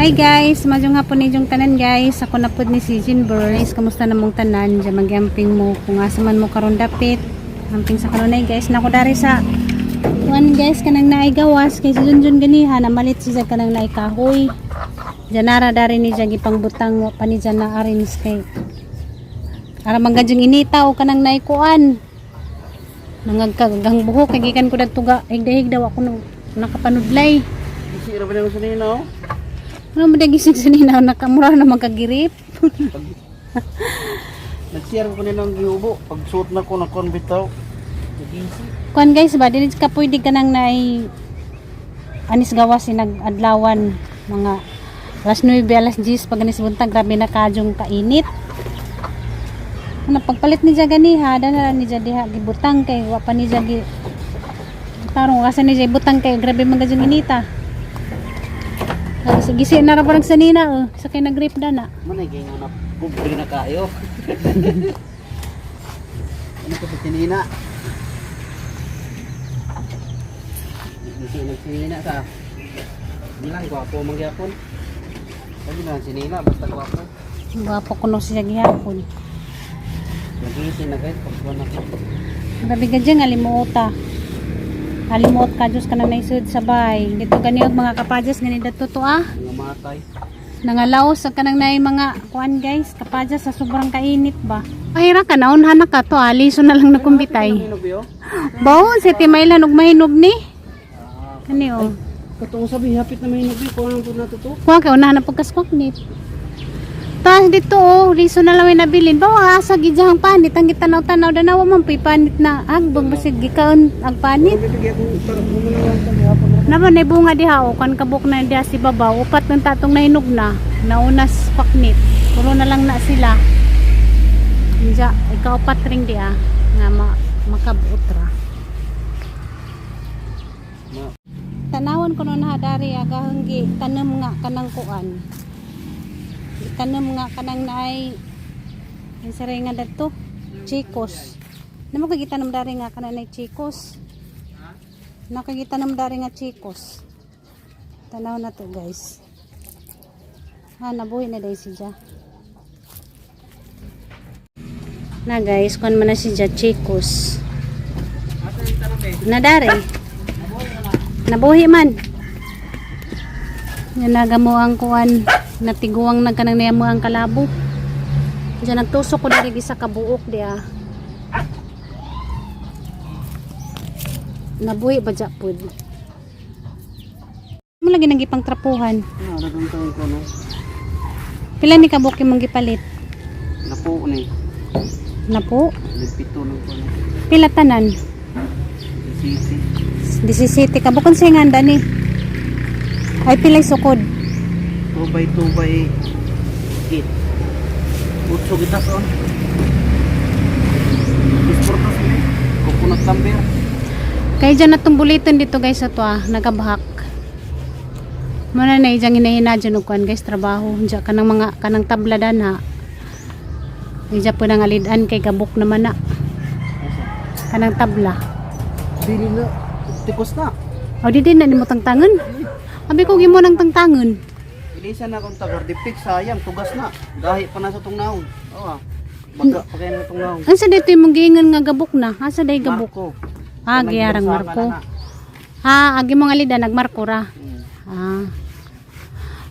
Hi guys, maayong hapon ninyong tanan, guys. Ako na pud ni si Jinber. Guys, kamusta na mong tanan? Diyan magyamping mo kung asa man mo karon dapit. Amping sa kanunay, guys. Nako dari sa kuan, guys, kanang naay gawas kay si Junjun ganiha namalit siya kanang naay kahoy. Janara dari ni siya gipangbutang, wa pa ni siya na arrange kay ara man gadyong inita o kanang naay kuan. Nangagkagang buhok kay gikan ko dadto ga higda-higda, wa ko no, nakapanudlay. Isi ra ba nang sanina oh? Ano mo gising sa nina, nakamura na magkagirip. Nag-share ko kanina ang gihubo. Pag suot na ko na kon bitaw. Nagisi. Kuan, guys, ba dili ka pwede ka nang naay anis gawas nag-adlawan mga alas 9, alas 10 pag anis buntag, grabe na kadyong kainit. Ano pagpalit ni siya ganiha, dala ni siya diha gibutang kay wa pa ni siya gi tarong asa ni siya ibutang kay grabe man kadyong inita. Tapos gisi na ra parang sanina oh, sa kay nagrip dana. Manay kay nga na pobre na kayo. Ano ko sa sinina? Gisi nagsinina sa. Bilang gwapo man gyapon. Sabi na sinina basta gwapo. Gwapo kuno siya gihapon. Nagisi na, guys, pag kuwan ako. Grabe ka dyan, alimuota. Alimuot ka, Diyos ka na naisud sa bay. Dito gani og mga kapadyas, gani dato to ah. Mga matay. Nangalaos sa kanang naay mga kuan, guys, kapadyas, sa sobrang kainit ba. Ay ra ka naunhan na ka to, ah, liso na lang na kumbitay. Hinog yo. Bawon sa timailan og mahinog ni. Kani oh. Katong sabi hapit na may hinog ko anong na to to. Kuha kay unahan na pagkaskwak ni. Taas dito oh, liso na lang may nabilin. Bawa asa gidjahang panit ang gitanaw-tanaw danawa man puy panit na agbog basig gikaon ang panit. Naman ay bunga diha o kan kabuk na diha si babaw, upat ng tatong nahinog na naunas paknit. Puro na lang na sila. Inja ikaw upat ring diha nga makabuot ra. Tanawon ko no na dari agahang gi tanom nga kanang kuan. Tanom nga kanang naay saray nga dadto chicos. Namo kay gitanom dari nga kanang naay chicos. Nakagitanom dari nga chicos. Tanaw na to, guys. Ha, nabuhi na dahil siya. Na guys, kuan man na siya chicos. Na dari. Nabuhi man. Yan nagamo ang kuan, natiguang nagkanang niyamo ang kalabo. Diyan nagtusok ko diri sa kabuok diya. Nabuhi ba dya pud? Mo lagi nang gipang trapuhan. Ano na tawag ko no? Pila ni kabuok imong gipalit? Napo ni. Napo? Nagpito ng ko no. Pila tanan? City. 17 ka bukod sa nganda ni. Ay pilay sukod? 2 by 2 by 8. Utso gitas on. Disportas ni. Coconut lumber. Kay dyan natong buliton dito, guys, sa to ah, nagabahak. Muna na ijang hinahina dyan og kuan, guys, trabaho. Diyan kanang mga kanang tabla dan ha. Ija po nang alidan kay gabok naman na. Kanang tabla. Dili na. Tikos na. O di din na nimo tangtangan. Abi ko gimo nang tangtangan. Ilisa na akong tagar. Dipik sayang. Tugas na. Gahi pa na sa tong naong. Oo ah. Baga pa kayo na tong naong. Ansa dito imong giingon nga gabok na? Asa day gabok? Marco. Ah, giyarang Marco. Ah, agi mong alida nagmarko ra. Ah.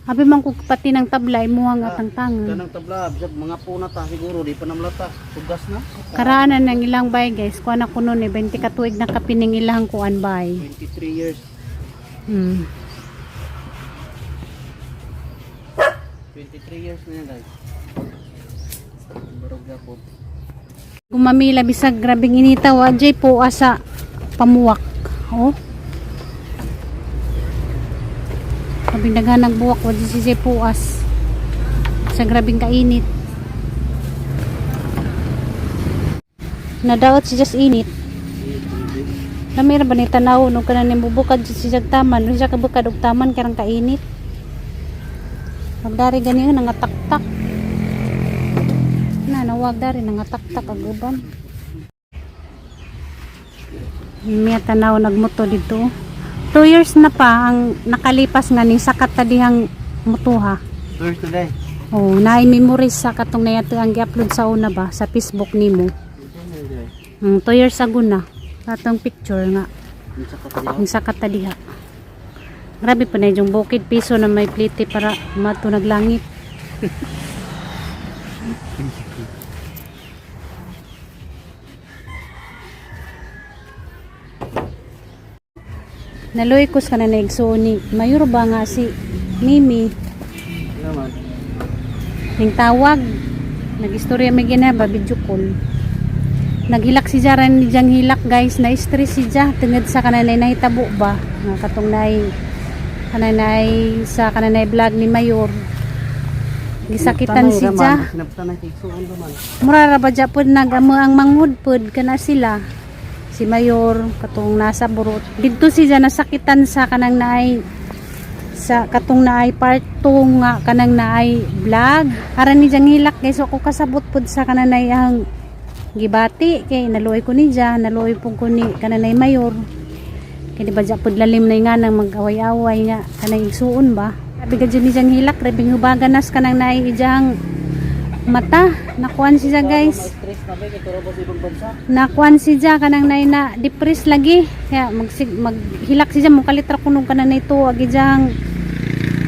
Abi man ko pati ng tabla imuha nga tangtangan. Kanang tabla, bisag mga puna ta siguro di pa namlata. Tugas na. Karaanan ng ilang bay, guys. Kuan ako noon eh 20 ka tuig na kapining ilang kuan bay. 23 years. 23 years na yan, guys. Barog po. Gumamila bisag grabing inita, wa jay po asa pamuwak. Oh. Grabing daghan ng buwak, wa jay si jay puas. Sa grabing kainit. Nadaot si just init. Lamira ba ni tanaw no kanan ni bubukad si jag taman, no siya kabukad og taman karang kainit. Pagdari gani nangataktak. Na nawag dari nangataktak ang uban. Miya tanaw nagmoto dito. 2 years na pa ang nakalipas nga ni sakat ta dihang Mutuha. 2 years today. Oh, naay memories sa katong nayato ang gi-upload sa una ba sa Facebook nimo. 2 years ago na. Katong picture nga Unsa ka kaniya? ang sakat ta diha. Grabe pa na yung bukid piso na may plite para mato naglangit. Naloy ko sa kanang naigsuon ni Mayor ba nga si Mimi Naman. ning tawag nagistorya may ginaba video call. Naghilak si Jaran ni Jang hilak, guys, na stress si Ja tungod sa kananay nahitabo ba nga katong nay kananay sa kananay vlog ni Mayor, gisakitan si Ja. Sinabtan na kay igsuon raman. Mura ra ba ja pod nagamo ang manghud pod kana sila si Mayor katong nasa burot didto si Ja nasakitan sa kanang naay sa katong naay part 2 nga kanang naay vlog aran ni Jang hilak, guys. Ako kasabot pod sa kananay ang gibati kay naluoy ko ni Ja, naluoy pud ko ni kananay Mayor kay di ba ja pod lalim na nga nang mag-away-away nga kanang igsuon ba. Sabi ka dyan ni Jang hilak, rabing hubagan nas kanang naay ijang mata, nakuan siya, guys. Stress na ba kay turo ba sa ibang bansa? Nakuan si Ja kanang nay na depressed lagi kaya maghilak si Ja mo kalitra kuno kanang nay to agi jang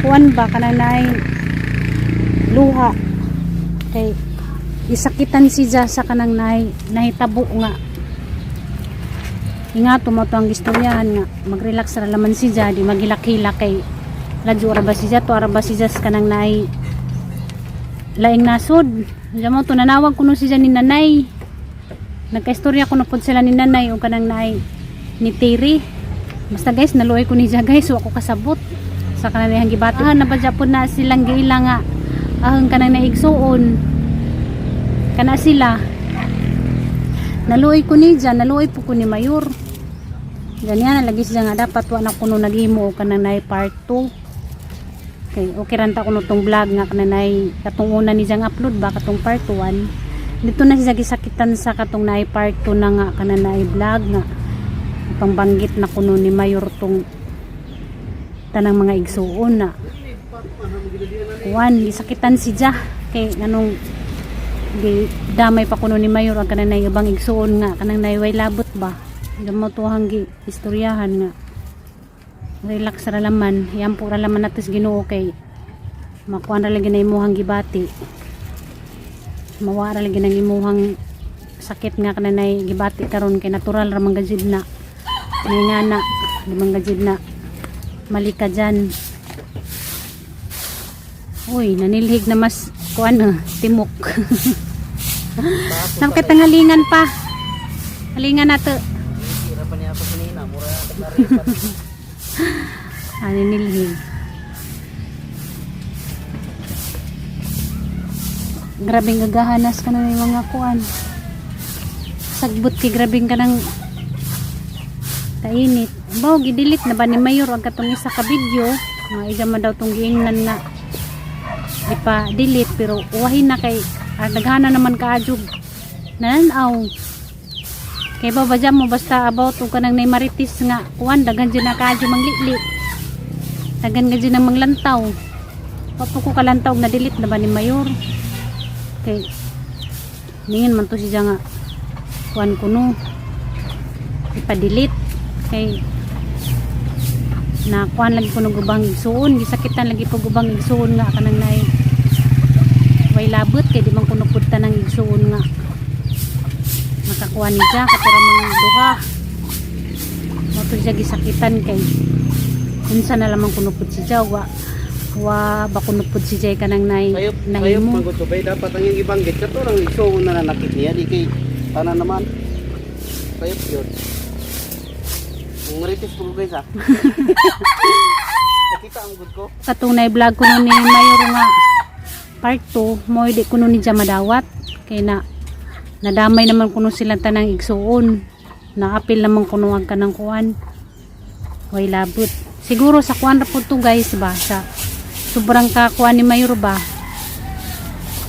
kuan ba kanang nay luha kay isakitan si Ja sa kanang nay nahitabo nga. Ingato mo to ang gistoryahan nga magrelax ra laman si Ja, di maghilak-hilak kay ladyo ra ba si Ja to ara ba si Ja sa kanang nay laing nasod. Diyan mo to nanawag kuno si Ja ni nanay. Nagkaistorya ko na pod sila ni nanay o kanang naay ni Terry. Basta guys, naluoy ko ni siya, guys, wa ko kasabot sa kanang nahang gibati. Ah, nabadya po na silang giila nga ahang kanang naigsuon kana sila. Naluoy ko ni siya, naluoy po ko ni Mayor. Ganyan lagi siya nga dapat wa na kuno naghimo og kanang naay part 2 kay okay ranta kuno tong vlog nga kanang naay katong una ni siyang upload ba katong part 1. Dito na siya gisakitan sa katong naay part 2 na nga kanang naay vlog nga pangbanggit na kuno ni Mayor tong tanang mga igsuon na kuan gisakitan si Ja kay nganong gi damay pa kuno ni Mayor ang kanang naay ubang igsuon nga kanang naay way labot ba. Gamo tuhang gi istoryahan nga relax ra laman, yampo ra laman nato sa Ginoo kay makuan ra lagi na imuhang gibati, mawa ra lagi nang imuhang sakit nga kananay gibati karon kay natural ra man gajud na may nga na di man gajud na mali ka dyan. Uy, nanilhig na mas kuan timok. Nakita nga halingan pa, halingan nato. Tira pa niya ako sinina, mura ang naripan. Ah, ninilhig. Grabing gagahanas ka na ng mga kuan. Sagbot kay grabing ka ng kainit. Baw, gidelete na ba ni Mayor ang katong isa ka video? Nga ija man daw tong giingnan na ipa-delete pero uwahin na kay daghana naman kaadjog nananaw. Kay ba ba mo basta about og kanang nay marites nga kuan daghan jud na kaadyo manglili. Daghan gud na manglantaw. Papo ko kalantaw na delete na ba ni Mayor? Kay ningin man to siya nga kuan kuno ipa-delete kay na kuan lagi kuno gubang igsuon, gisakitan lagi po gubang igsuon nga kanang nay way labot kay di man kuno pud tanang igsuon nga nakakuha ni siya katura mang duha mo to siya gisakitan kay unsa na lamang kuno pud siya wa wa ba kuno pud siya kanang nay Sayop, sayop nahimo. man gud bay dapat ang iyang ibanggit kato lang igsuon na nanakit niya di kay tanan naman. Sayop yun. Ang marites po guys ah. Nakita ang good ko. Katong nay vlog kuno ni Mayor nga part 2 mo di kuno ni siya madawat kay na nadamay naman kuno sila tanang igsuon, naapil naman kuno ang kanang kuan way labot siguro sa kuan ra pud to, guys, ba sa sobrang kakuan ni Mayor ba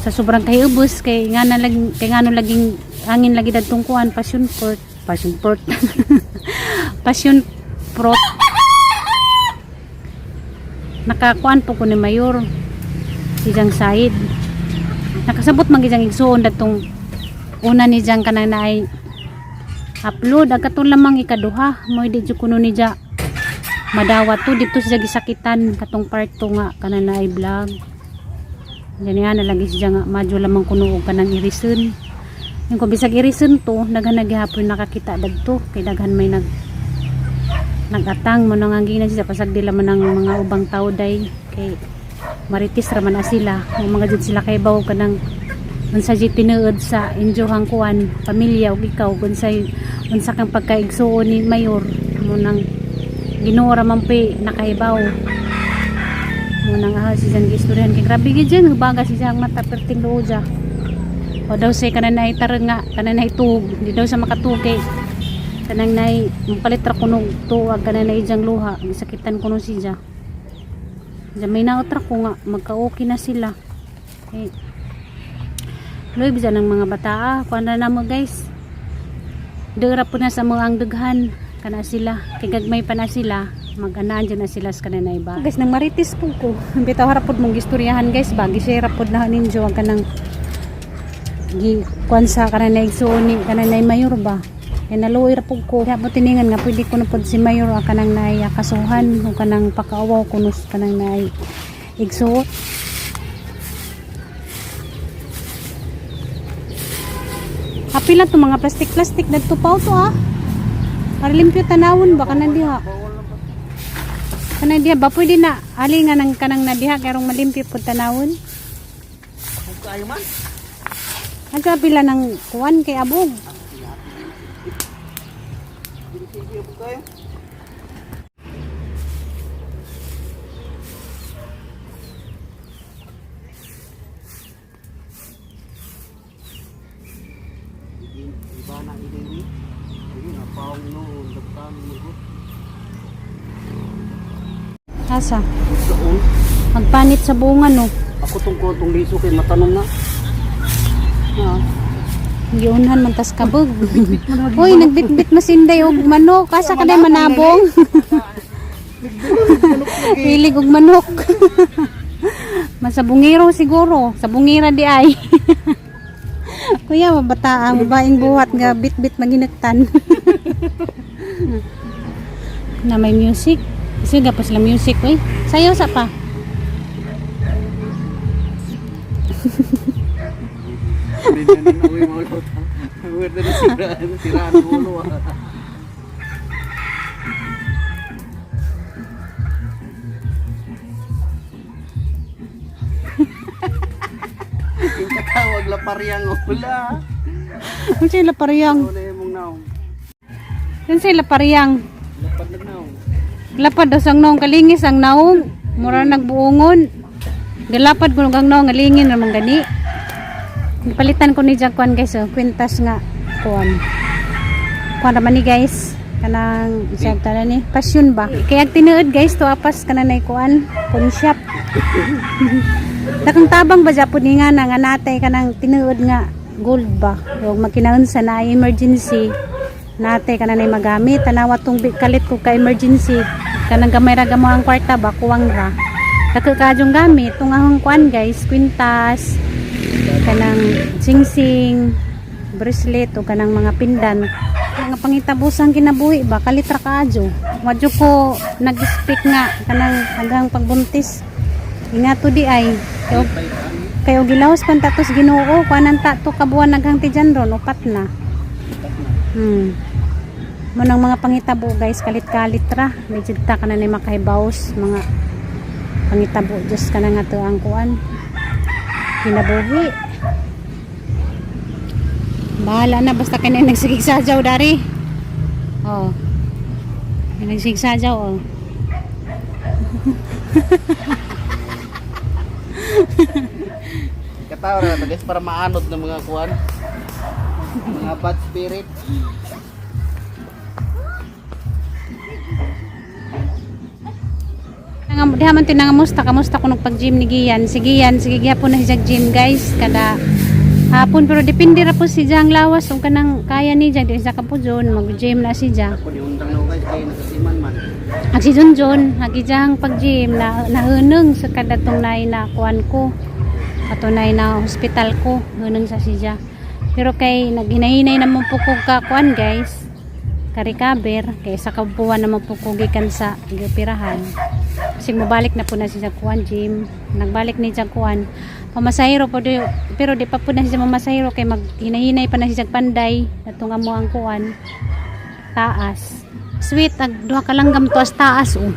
sa sobrang kahiubos kay nga na lag, kay ngano laging angin lagi dadtong kuan passion fruit, passion fruit, passion fruit. Nakakuan po ko ni Mayor si Jang Said. Nakasabot man gid igsuon datong una ni Jang kanang naay upload ang katong lamang ikaduha mo di jud kuno ni Ja madawat to dito siya gisakitan katong part 2 nga kanang naay vlog. Ganyan na lagi siya nga madyo lamang kuno og kanang irison. Yung kung bisag irison to, daghan na gihapon nakakita dagto kay daghan may nagatang mo nang ang ginan siya pasag dila man ang mga ubang tao day kay maritis ra man na sila. May mga jud sila kay baw kanang unsa jud tinuod sa injohang kuan pamilya ug ikaw unsay unsa kang pagkaigsuon ni mayor mo nang Ginoo ra man pi nakahibaw mo nang aha si Jan gistoryan kay grabe gid jan baga si Jan mata perting luja o daw say kanan nay tarang nga kanan nay tuog di daw sa makatuog kay kanang nay mapalit ra kunog tuag kanan nay jang luha gisakitan kuno siya. Diyan may naotra ko nga magka-okay na sila. Eh, Loy, bisan ang mga bata ah. Kuan na namo guys. Dira po na sa mga ang dughan. Kana sila. Kay gagmay pa na sila. Mag-anaan dyan na sila sa kananay ba. Guys, nang maritis po ko. Bitaw harap pod mong gistoryahan guys. Bagi share pod na ninyo ang kanang gi kuan sa kananay igsuon ni kananay mayor ba. Kay naluoy ra pud ko. Kaya po tiningan nga pwede ko na pod si mayor ang kanang naay kasuhan o kanang pakaawaw kuno sa kanang naay igsuon. Apil na to mga plastic-plastic dagto pa to ah. Para limpyo tanawon ba kanang diha. Kanang diha ba pwede na ali nga nang kanang na diha karong malimpyo pud tanawon. Kung kayo man. Aga pila ng kuan kay abog. Sige, abog kayo. Iba na iliri. Sige, napaong noon. Dagtan mo. Asa? Doon. Magpanit sa bunga no. Ako tong kuwan tong liso kay matanom na. Oo. Giunhan man tas kabog. Uy, nagbitbit masinday og manok. Asa ka day manabong? Hilig og manok. Masabungiro siguro. Sabungira di ay. Kuya, mabata ang babaeng buhat nga bitbit maginagtan. Na may music. Sige pa sila music, uy. Sayaw sa pa. Siraan ang ulo ah. Yung katawag laparyang ula. Ano sila pariyang? Wala yung mong naong. Ano sila pariyang? Lapad na naong. Lapad daw sang naong kalingis ang naong. Mura nagbuongon. Galapad ko ang naong alingin ramang gani. Palitan ko ni Jack kuan guys, oh, kwintas nga kuan. Kuan raman ni guys. Kanang isang tala ni passion ba? Kaya ag tinuod guys to apas kananay kuan, pawn shop. Dakang tabang ba japon ni nga na nga natay kanang tinuod nga gold ba? Ug magkinaon sa na emergency nate kananay magamit tanawa tong kalit ko ka emergency kanang gamay ra gamo ang kwarta ba kuwang ra dako kadyong gamit tung ahong kuan guys, kwintas, kanang singsing, bracelet o kanang mga pindan, mga pangitabusang kinabuhi ba, kalit ra kaadyo. Wadyo ko nag-speak nga kanang hanggang pagbuntis ingato di ay kayo, kayo gilaos pantatos Ginoo kuanan ta to kabuan naghang tijan ron upat na. Mo nang mga pangitabo guys, kalit-kalit ra. Medyo ta ka na ni makahibaws mga pangitabo. Diyos ka na nga to ang kuan. Kinabuhi. Bahala na basta ka na nagsigigsadyaw dari. Oh. Nagsigsadyaw oh. Katawa na ito guys para maanod ng mga kuwan. Mga bad spirit. Diha man tinangamusta, kamusta ko pag-gym ni Gian. Si Gian, sige gihapon na siya gym guys kada hapon pero depende ra po si Jang lawas ug kanang kaya ni Jang di siya kapudyon mag-gym na si Jang. Ako ni undang na guys kay nakasiman man. Ag si Junjun, agi diyang pag-gym na nahunong sa kadatong nay na kuan ko. Katunay na hospital ko, hunong sa siya. Pero kay naghinahinay naman po ko ka kuan, guys. Ka-recover kay sa kabuan naman po ko gikan sa gioperahan. Kasi mobalik na po na siya sa kuan gym. Nagbalik ni siya kuan. Pamasahero po di, pero di pa po na siya mamasahero kay maghinahinay pa na siya panday atong amo ang kuan taas. Sweet, ag duha ka langgam tuas taas oh.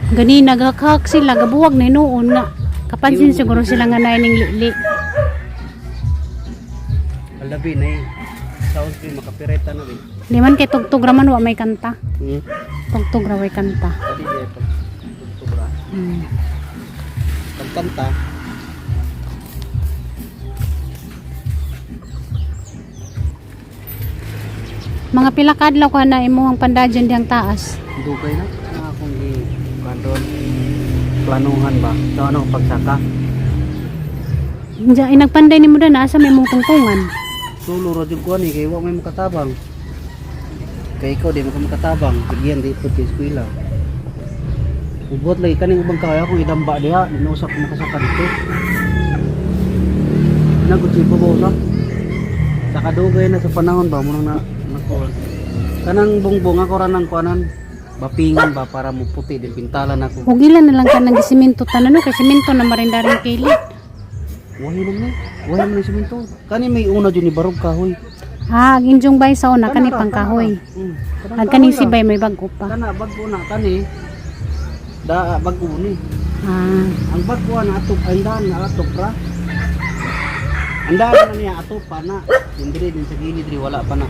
Gani nagakhak sila, gabuwag na hinuon nga. Kapansin siguro sila nga na ining lili. Alabi na eh. Sound ko makapireta na rin. Di man kay tugtog raman wa may kanta. Hmm. Tugtog ra way kanta. Dali di pag tugtog ra. Pagkanta. Mga pila ka adlaw ka na imong pandadyon diyang taas. Dugay na. Na akong gi kandon planuhan ba. So ano pagsaka? Diya inagpanday nimo na asa may imong tungtungan. Sulo ra jud ko ani kay wa may makatabang. Kay ikaw di mo ka makatabang, bigyan di pud kay eskwela. Ubot lagi kaning ubang kaya akong idamba diha, di na usa ko makasaka dito. Nagud si babaw sa. Sa kadugay na sa panahon ba mo nang na nako. Kanang bongbong ako ra nang kuanan, bapingan ba para mo puti din pintalan ako. Ug ilan na lang ka nang gisimento tanan no kay simento na marindaring kilid. Wahi man ni. Wahi man ni simento. Kani may una jud ni barog kahoy. Ah, ang injong bay sa una kani Kana ra, pang kahoy. kana ra. Kanang Ang kaning kahoy ra. sibay may bago pa. Kana bago na kani. Da bago ni. Ah, Ang bago na atop andan na atop ra. Andan na niya atop pa na. Diri din sa gilid diri wala pa na.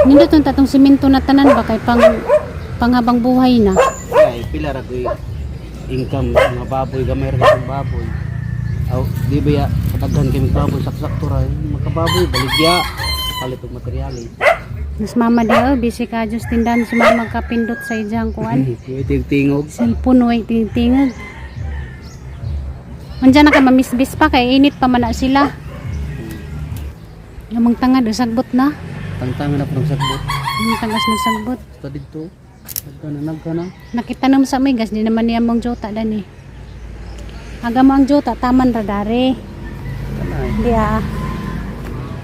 nindot ang tatong simento na tanan ba kay pang panghabang buhay na. Ay pila ra koy income mga baboy gamay ra kong baboy. Aw di ba ya kadaghan kay baboy saksak to ra makababoy baligya palit og materyales. Mas mama di oh, busy ka Diyos tindahan si mama kapindot sa ijang kuan. Tingtingog. Cellphone way tingtingag. Andiyan na ka mamisbis pa kay init pa man na sila. Lamang tanga do sagbot na. Tangtangan na po ng sagbot. Ang tagas ng sagbot. Basta dito. Nagkana nagkana. Nakitanom sa may gas di naman niya mong jota dani. Aga mo ang jota taman ra dare. Kanay. Di ah.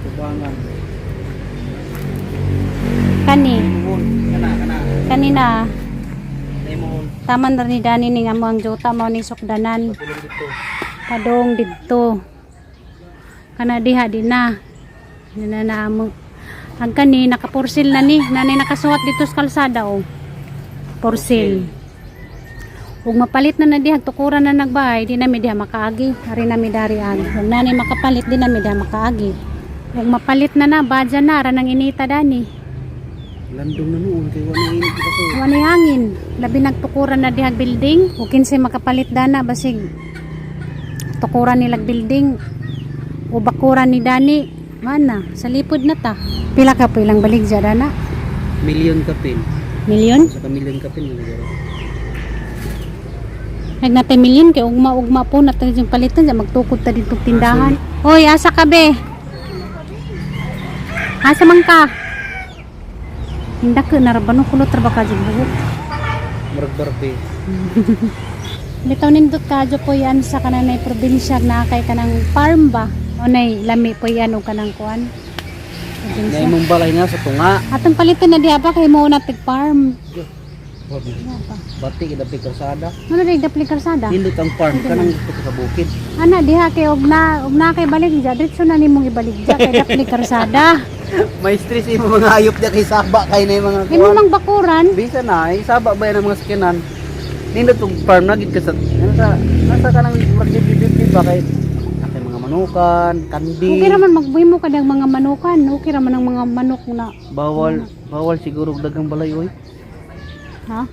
Tubangan. Kani, Imuhon. Kana kana. kani na Imuhon. taman ra ni dani ning amo ang jota mao ni sukdanan. Padulong dito. Padong didto. Kana diha di na. Di na na amo. Ang kani nakaporsil na ni, nanay nakasuwat dito sa kalsada oh. Porsil. Ug mapalit na na diha tukuran na nagbahay, di na mi diha makaagi. Ari na mi dari agi. Ug nanay makapalit di na mi diha makaagi. Ug mapalit na na badya na ra nang inita dani. Landong na noon kay wala init kaso. Wala hangin. Labi nagtukuran na dihag building. Ug kinsay makapalit dana basig tukuran nilag building o bakuran ni Dani. Mana, sa lipod na ta. Pila ka po ilang baligya dana? Milyon kapin. Milyon? Sa ka milyon kapin nga nagaro. Nagnatay milyon kay ugma-ugma po na tayo yung palitan dyan, magtukod ta dito tindahan. Hoy, asa ka be? Asa man ka? Hinda ka, narabano kulot ra ba ka dyan buhok? Murag barbe. Bitaw nindot kadyo po yan sa kananay probinsya na kay kanang farm ba? O nay lami po yan o kanang kuan. Na Probinsya. imong balay nga sa tunga. Atong palitan na diha ba kay mo na tig farm. Diha ba? Bati idapi kalsada. Ano day dapli kalsada? Nindot ang farm kanang dito sa bukid. Ana diha kay og na kay balik diha diretso na nimong ibalik diha kay dapli kalsada. May stress imo mga hayop diya kay saba kay na yung mga Imo mang bakuran. Bisa na, eh, saba ba yan ang mga sakyanan? Nindot og farm na gid ka sa nasa nasa kanang magdibdib ba kay kay mga manukan, kandi. Okay ra man magbuhi mo ka ng mga manukan. Okay ra man ang mga manok na Bawal bawal siguro og daghang balay oy. ha.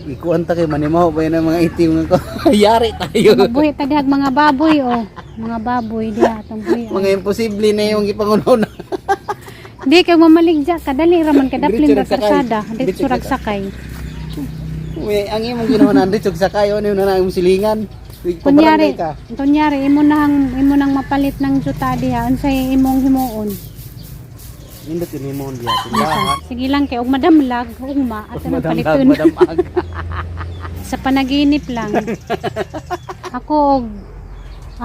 Ikuan ta kay manimaw ba yan ang mga itim nga ko. Yari tayo. Magbuhi ta diha mga baboy oh. Mga baboy diha atong buhi. Mga imposible na yung gipangunaw na. Di kay mamaligya kadali ra man kay daplin Diretso ra ragsakay. kalsada, diretso Diretso ragsakay. Uy, ang imong ginawa na dito sakay ano na na imong silingan. Kunyari, Kunyari ka. kunyari imo nang mapalit ng juta diha unsay imong himuon? Nindot yun mo diya. Tindahan. Sige lang kay og madamlag, ugma at anong Madam paliton. Madam Ag. Sa panaginip lang. Ako og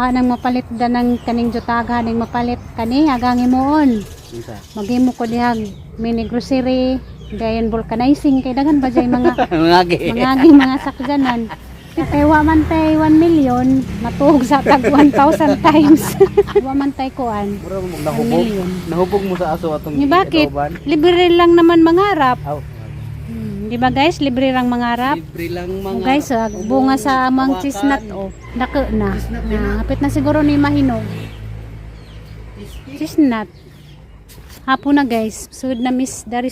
nang mapalit da ng kaning jutaga ning mapalit kani hagang himuon. Unsa? Maghimo ko dihag mini grocery, dayon vulcanizing kay daghan ba jay mga Ngagi. mga aging mga sakyanan. Kay wa man tay 1 million, matuog sa tag 1,000 times. Wa man tay kuan. Mura mo 1 nahubog. million. Nahubog mo sa aso atong Ni bakit? adoban. Libre lang naman mangarap. Aw. Di ba guys, libre lang mangarap. Libre lang Oh, mga guys, bunga sa amang chestnut oh. Dako na. Chestnut Na, hapit na siguro ni mahinog. Chestnut. Hapon na guys. Sud na miss dari.